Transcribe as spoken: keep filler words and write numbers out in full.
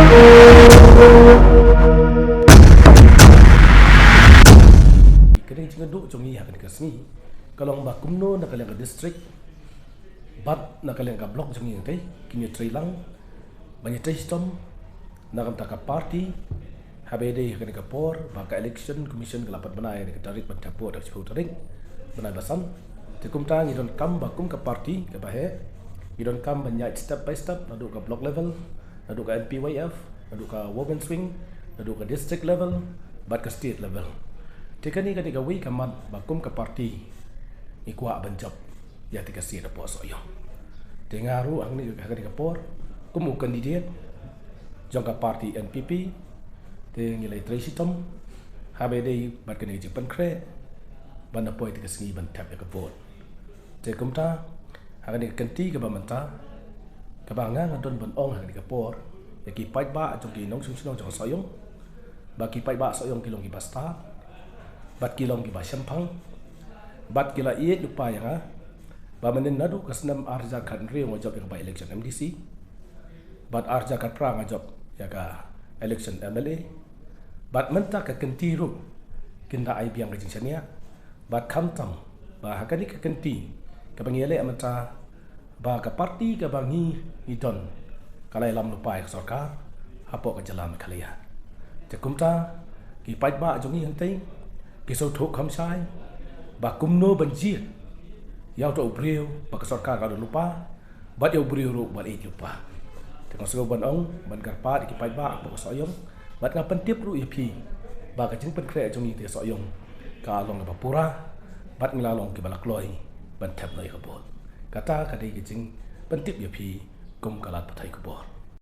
Ka dei jingduh jong ngi ha kane ka sngi ka long ba kumno na ka liang ka district bad na ka liang ka block jong ngi, ngi kin ïa trei lang ban ïa trei shitom na ka bynta ka party. Haba ïadei ha kane ka por ba ka Election Commission ka la pat bnai ïa ka tarik ban thep vote ha ka shiphew tarik bnai ba san. Te kumta ngi donkam ba kum ka party kaba heh ngi donkam ban ïaid step by step naduh ka block level, naduh ka M P Y F, naduh ka women's wing, naduh ka district level bad ka state level. Te kane ka dei kawei ka mat ba kum ka party ngi kwah ban jop ïa te ka state hapoh Sohiong. Te nga ruh hangne ha kane ka por kum u candidate jong ka party N P P te ngi la ïa trei shitom haba ïadei bad kane ka jingpynkhreh ban da poi te ka sngi ban thep ïa ka vote. Te kumta ha kane ka kynti kaba mynta kaba nga nga don ban ong ha kane ka por ïa ki paidbah jong ki nongshong shnong jong Sohiong ba ki paidbah Sohiong ki long kiba stad bad ki long kiba shemphang bad ki la ïeit lypa ïa nga ba mynnin naduh ka snem ar hajar khathynriew nga jop ïa ka by election M D C bad ar hajar khatphra nga jop ïa ka election M L A bad mynta ka kynti ruh kin da ai biang ka jingshaniah bad khamtam ba ha kane ka kynti kaba ngi ïaleh mynta ba ka party kaba ngi ngi don ka la ïalam lypa ïa ka sorkar hapoh ka jylla Meghalaya. Te kumta ki paidbah jong ngi hangtei ki sngewthuh kham shai ba kumno ban jied ïa uto u briew ba ka sorkar ka don lypa bad ïa u briew ruh ba la ïeit lypa. Te nga sngew ban ong ban kyrpad ïa ki paidbah hapoh Sohiong bad nga pyntip ruh ïa phi ba ka jingpynkhreh jong ngi te Sohiong ka long kaba pura bad ngi la long kiba la kloi ban thep noh ïa ka vote. Kata ka dei ka jingpyntip ïa phi kum ka lad pathai khubor.